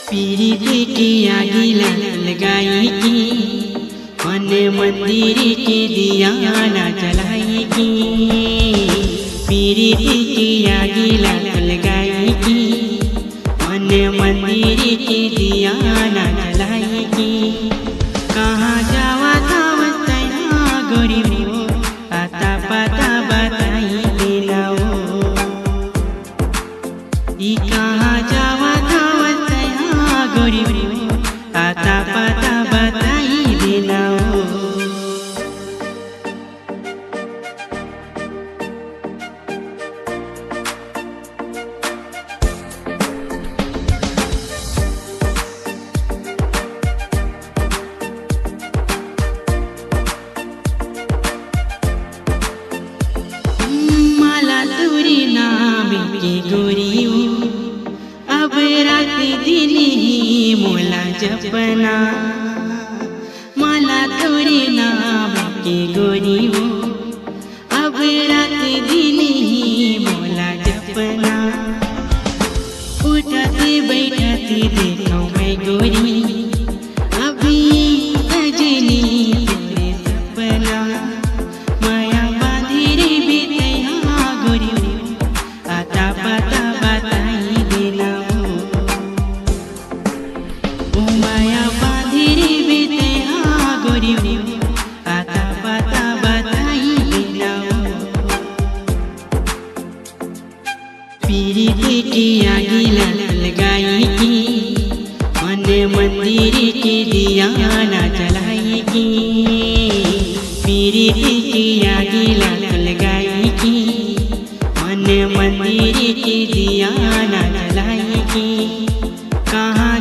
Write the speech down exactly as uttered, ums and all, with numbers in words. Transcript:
पीरित के आगी ला लगाई के, मन मंदिर के दिया ला जलाई के। पीरित के आगी ला लगाई के, मन मंदिर के दिया ला जलाई के। कहाँ जावत हवस तैं हा गोरी हो, अता पता बताई देना हो। ई कहाँ जावत हवस तैं हा गोरी हो, अता पता बताई देना हो। माला तोरे नाम के गोरी हो, अब रात दिन ही मोला जपना। माला तोरे नाम के गोरी हो, अब रात दिन ही मोला जपना। उठत बैठत देखौं मैं गोरी, अभी सजनी तोरे सपना। माया बांधे रहिबे तैं हा गोरी, अता पता बताई देना हो। ओ माया बांधे रहिबे तैं हा गोरी, अता पता बताई देना हो। पीरित के आगी ला लगाई के, मन मंदिर के दिया ला जलाई के। पीरित के आगी ला लगाई के, मन मंदिर के दिया ला जलाई के। कहाँ